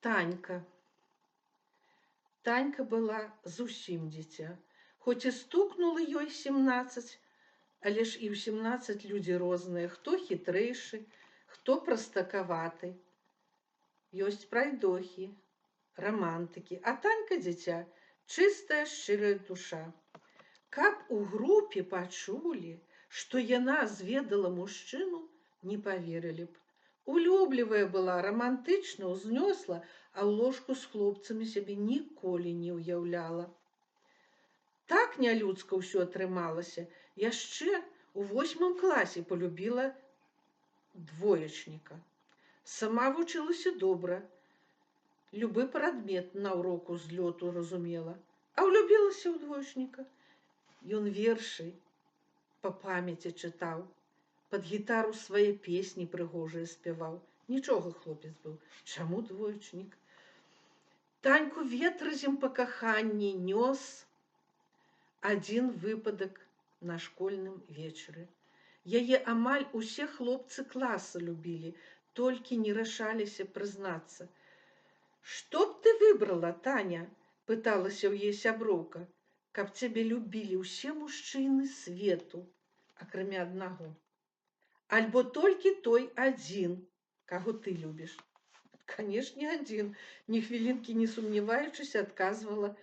Танька. Танька была зусім дзіця. Хоць і стукнула ёй 17, але ж і ў 17 людзі розныя, хто хітрэйшы, хто прастакаваты. Ёсць прайдохі, рамантыкі, а Танька дзіця, чыстая, шчырая душа. Каб у групе пачулі, што яна зведала мужчыну, не паверылі б. Улюблівая была, рамантычна, узнёсла, а ў ложку з хлопцамі сябе ніколі не ўяўляла. Так нялюдска ўсё атрымалася. Яшчэ ў восьмым класе полюбіла двоечніка. Сама вучылася добра. Любы прадмет на уроку з лёту разумела, а ўлюбілася ў двоечніка. Ён вершы па памяці чытаў, пад гітару свае песні прыгожыя спяваў. Нічога хлопец быў. Чаму двоечнік? Таньку ветразем па каханні нёс адзін выпадак на школьным вечары. Яе амаль усе хлопцы класа любілі, толькі не рашаліся прызнацца. «Што б ты выбрала, Таня?» — пыталася ў яе сяброўка. «Каб цябе любілі ўсе мужчыны свету, акрамя аднаго. Альбо толькі той адзін, каго ты любіш?» «Канешне, адзін», — ні хвілінкі не сумняваючыся, адказвала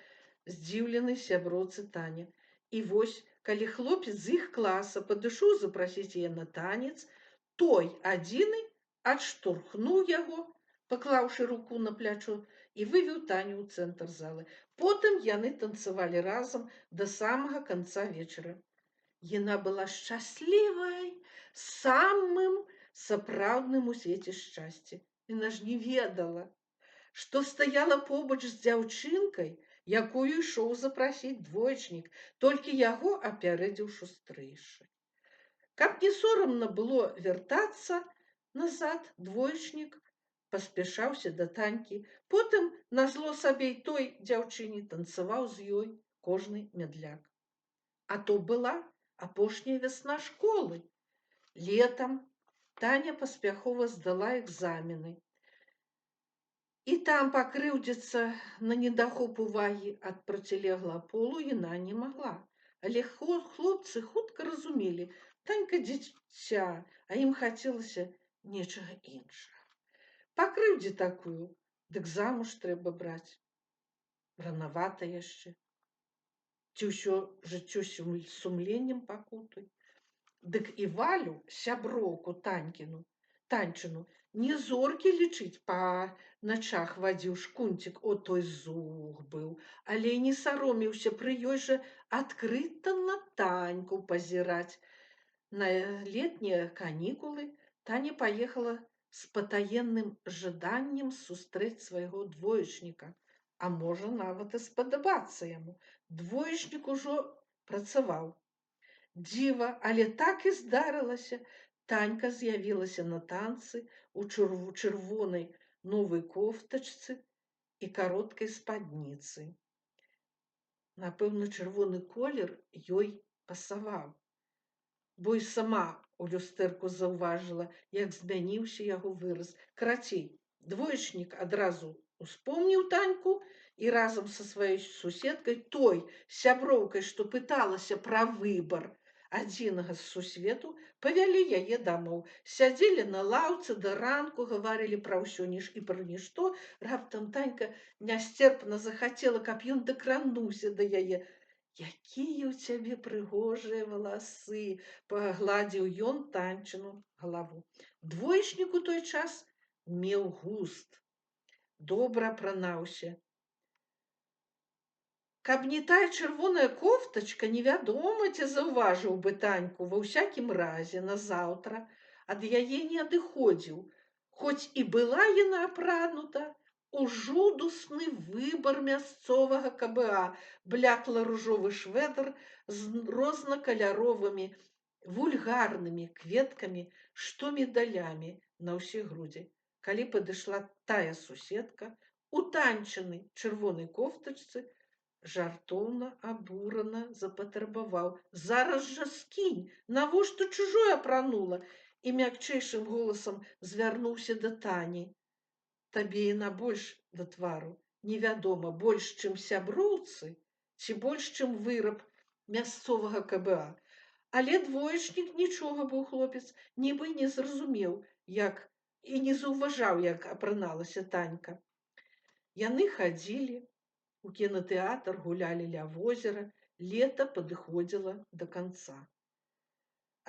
здзіўленай сяброўцы Таня. І вось, калі хлопец з іх класа падышоў запрасіць яе на танец, той адзіны адштурхнуў яго, паклаўшы руку на плячо, і вывеў Таню ў цэнтр залы. Потым яны танцавалі разам да самага канца вечара. Яна была шчаслівай, самым сапраўдным у свеце шчасці. Яна ж не ведала, што стаяла побач з дзяўчынкай, якую ішоў запрасіць двоечнік, толькі яго апярэдзіў шустрыйшы. Каб не сорамна было вяртацца назад, двоечнік паспяшаўся да Танькі, потым, назло сабе і той дзяўчыне, танцаваў з ёй кожны мядляк. А то была апошняя вясна школы. Летам Таня паспяхова здала экзамены. І там пакрыўдзіцца на недахоп увагі ад процілеглага полу яна не магла. Але хлопцы хутка разумелі: Танька дзіця, а ім хацелася нечага іншага. Пакрыўдзі такую, дык замуж трэба браць. Ранавата яшчэ. Ці ўсё жыццё сумленнем пакутуй. Дык і Валю, сяброўку Танькіну, Танчыну, не зоркі лічыць па начах вадзіў шкунцік, о той зух быў, але і не саромеўся пры ёй жа адкрыта на Таньку пазіраць. На летнія канікулы Таня паехала з патаемным жаданнем сустрэць свайго двоечніка, а можа, нават і спадабацца яму. Двоечнік ужо працаваў. Дзіва, але так і здарылася. Танька з'явілася на танцы ў чырвонай новай кофтачцы і кароткай спадніцы. Напэўна, чырвоны колер ёй пасаваў, бо і сама ў люстэрку заўважыла, як змяніўся яго выраз. Карацей, двоечнік адразу успомніў Таньку і разам са сваёй суседкай, той сяброўкай, што пыталася пра выбар адзінага з сусвету, павялі яе дамоў. Сядзелі на лаўцы да ранку, гаварылі пра ўсё ніж і пра нішто. Раптам Танька нясцерпна захацела, каб ён дакрануўся да яе. «Якія ў цябе прыгожыя валасы!» — пагладзіў ён Танчыну галаву. Двоечнік у той час меў густ, добра апранаўся. Каб не тая чырвоная кофтачка, невядома, ці заўважыў бы Таньку, ва ўсякім разе назаўтра ад яе не адыходзіў, хоць і была яна апранута у жудасны выбар мясцовага КБА, блякла-ружовы швэдр з рознакаляровымі вульгарнымі кветкамі, што медалямі на ўсе грудзі. Калі падышла тая суседка у танчынай чырвонай кофтачцы, жартоўна абурана запатрабаваў: «Зараз жа скінь, навошта чужое апранула?» І мякчэйшым голасам звярнуўся да Тані. Табе яна больш да твару, невядома, больш, чым сяброўцы, ці больш, чым выраб мясцовага КБА. Але двоечнік нічога быў хлопец, нібы не зразумеў, як і не заўважаў, як апраналася Танька. Яны хадзілі у кінатэатр, гулялі ля возера, лета падыходзіла да канца.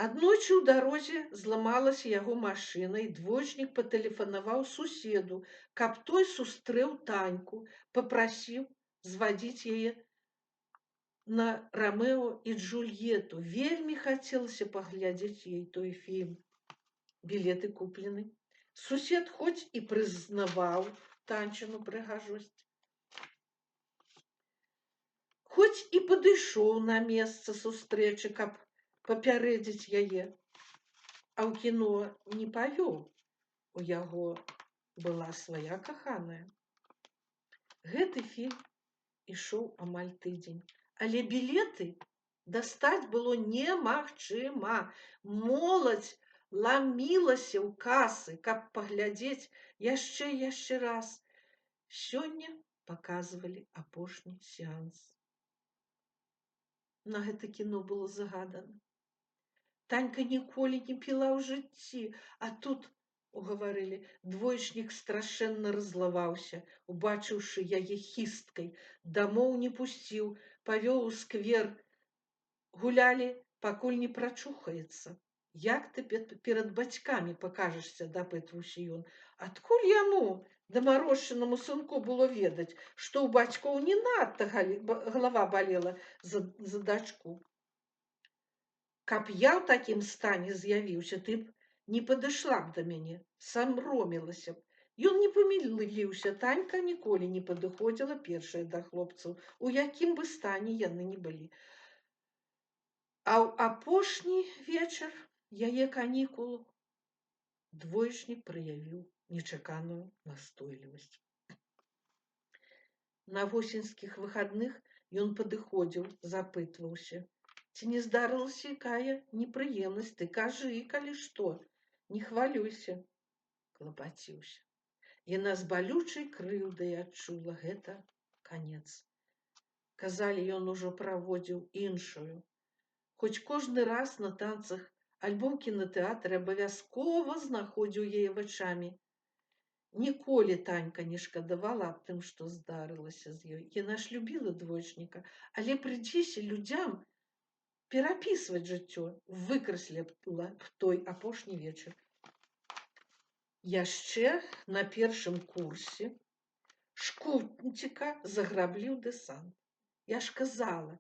Аднойчы ў дарозе зламалася яго машына, і двоечнік патэлефанаваў суседу, каб той сустрэў Таньку, папрасіў звадзіць яе на «Рамэо і Джульету». Вельмі хацелася паглядзець ёй той фільм. Білеты куплены. Сусед хоць і прызнаваў Танчыну прыгажосць, хоць і падышоў на месца сустрэчы, каб папярэдзіць яе, а ў кіно не павёў. У яго была свая каханая. Гэты фільм ішоў амаль тыдзень, але білеты дастаць было немагчыма. Моладзь ламілася ў касы, каб паглядзець яшчэ і яшчэ раз. Сёння паказвалі апошні сеанс. На гэта кіно было загадана. Танька ніколі не піла ў жыцці, а тут угаварылі. Двоечнік страшэнна раззлаваўся, убачыўшы яе хісткай, дамоў не пусціў, павёў у сквер. Гулялі, пакуль не прачухаецца. Як ты перад бацькамі пакажашся, дапытваўся ён. Адкуль яму, дамарошчанаму сынку, было ведаць, што ў бацькоў не надта галава балела за дачку. Каб я ў такім стане з'явіўся, ты б не падышла б да мяне, саромелася б. Ён не памыліўся, Танька ніколі не падыходзіла першая да хлопцаў, у якім бы стане яны ні былі. А ў апошні вечар яе канікул двоечнік праявіў нечаканую настойлівасць. На восеньскіх выхадных ён падыходзіў, запытваўся: ці не здарылася якая непрыемнасць, ты кажы, калі што, не хвалюйся, клапаціўся. Яна з балючай крыўдай адчула: гэта канец. Казалі, ён ужо праводзіў іншую. Хоць кожны раз на танцах альбо ў кінатэатры абавязкова знаходзіў яе вачамі. Ніколі Танька не шкадавала аб тым, што здарылася з ёй. Яна ж любіла двоечніка, але прыйдзіся людзям перапісваць жыццё, выкрасліла б той апошні вечар. Яшчэ на першым курсе Шкунціка заграблі ў дэсант. Я ж казала,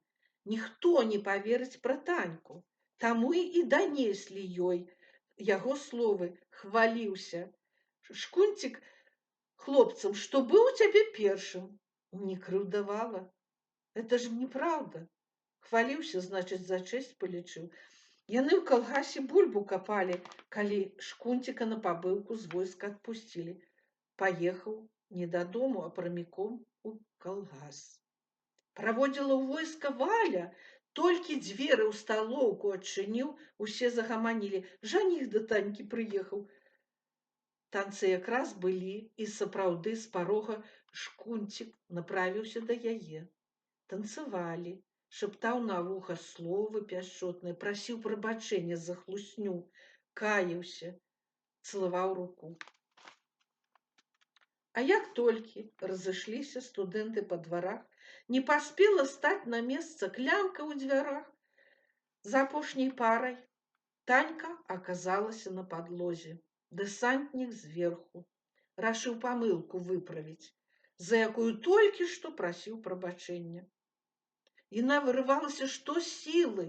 ніхто не паверыць пра Таньку. Таму і данеслі ёй яго словы, хваліўся Шкунцік хлопцам, што быў у цябе першым. Не крыўдавала. Это ж неправда. Хваліўся, значыць, за чэсць палічыў. Яны ў калгасе бульбу капалі, калі Шкунціка на пабыўку з войска адпусцілі. Паехаў не дадому, а праміком у калгас. Праводзіла ў войска Валя, толькі дзверы ў сталоўку адчыніў, усе загаманілі. Жаніх да Танькі прыехаў. Танцы якраз былі, і сапраўды з парога Шкунцік направіўся да яе. Танцавалі, шаптаў на вуха словы пяшчотныя, прасіў прабачэння за хлусню, каяўся, цалаваў руку. А як толькі разышліся студэнты па дварах, не паспела стаць на месца клямка ў дзвярах, за апошняй парай Танька аказалася на падлозе. Дэсантнік зверху рашыў памылку выправіць, за якую толькі што прасіў прабачэння. Яна вырывалася што сілы.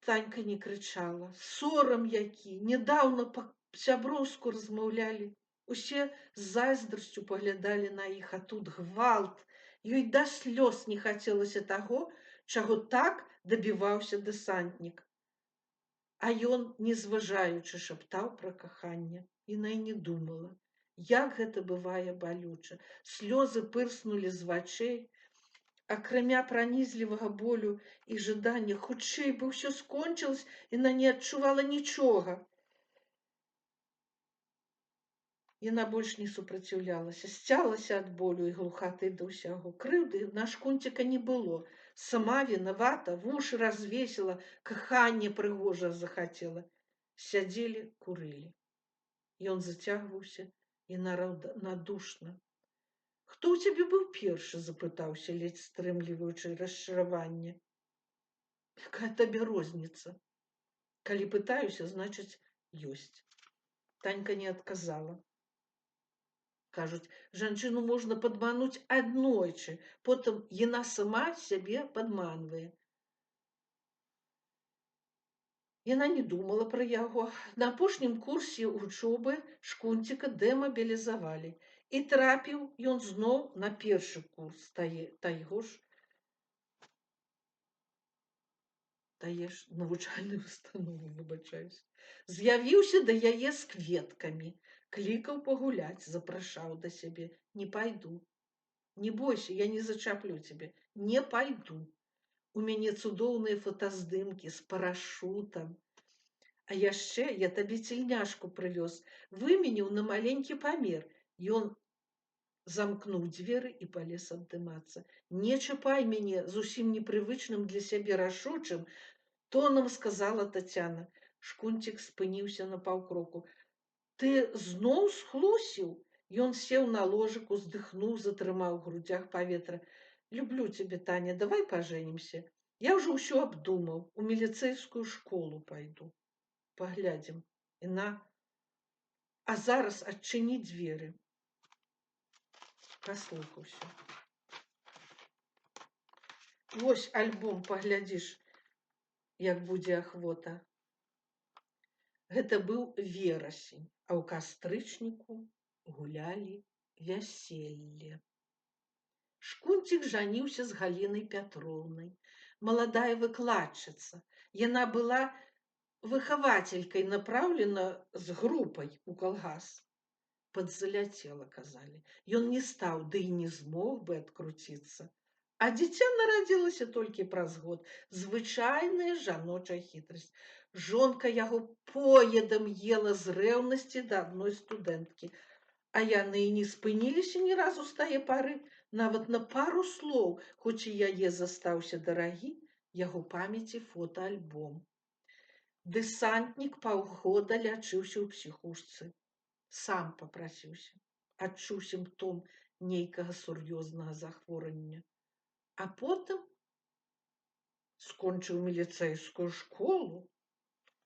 Танька не крычала. Сорам які, нядаўна па-сяброўску размаўлялі. Усе з зайздрасцю паглядалі на іх, а тут гвалт. Ёй да слёз не хацелася таго, чаго так дабіваўся дэсантнік. А ён, не зважаючы, шаптаў пра каханне. Яна і не думала, як гэта бывае балюча. Слёзы пырснулі з вачэй. Акрамя пранізлівага болю і жадання хутчэй бы ўсё скончылася, яна не адчувала нічога. Яна больш не супраціўлялася, сцялася ад болю і глухаты да ўсяго. Крыўды на Шкунціка не было. Сама вінавата, вушы развесіла, каханне прыгожа захацела. Сядзелі, курылі. Ён зацягваўся, яна раўнадушна. Хто ў цябе быў першы? — запытаўся, ледзь стрымліваючы расчараванне. Якая табе розніца? Калі пытаюся, значыць, ёсць. Танька не адказала. Кажуць, жанчыну можна падмануць аднойчы, потым яна сама сябе падманвае. Яна не думала пра яго. На апошнім курсе вучобы Шкунціка дэмабілізавалі. І трапіў ён зноў на першы курс тае ж навучальнай установы, выбачаюсь. З'явіўся да яе з кветкамі, клікаў пагуляць, запрашаў да сябе. Не пайду. Не бойся, я не зачаплю цябе. Не пайду. У мяне цудоўныя фотаздымкі з парашутам. А яшчэ я табе цельняшку прывёз, выменіў на маленькі памер. Ён замкнуў дзверы і палез абдымацца. Не чапай мяне, зусім непрывычным для сябе рашучым тонам сказала Тацяна. Шкунцік спыніўся на паўкроку. Ты зноў схлусіў? Ён сеў на ложак, уздыхнуў, затрымаў у грудзях паветра. Люблю цябе, Таня, давай пажэнімся. Я ўжо ўсё абдумаў, у міліцэйскую школу пайду. Паглядзім. Яна. А зараз адчыні дзверы. Паслухаўся. Вось альбом паглядзіш, як будзе ахвота. Гэта быў верасень, а ў кастрычніку гулялі вяселле. Шкунцік жаніўся з Галінай Пятроўнай. Маладая выкладчыца. Яна была выхавацелькай направлена з групай у калгас. Падзаляцела, казалі. Ён не стаў, ды і не змог бы адкруціцца. А дзіця нарадзілася толькі праз год. Звычайная жаночая хітрасць. Жонка яго поедам ела з рэўнасці да адной студэнткі. А яны і не спыніліся ні разу з тае пары, нават на пару слоў, хоць і яе застаўся дарагі яго памяці фотаальбом. Дэсантнік паўгода лячыўся ў псіхушцы. Сам папрасіўся, адчуў сімптом нейкага сур'ёзнага захворання. А потым скончыў міліцэйскую школу,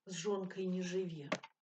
з жонкай не жыве.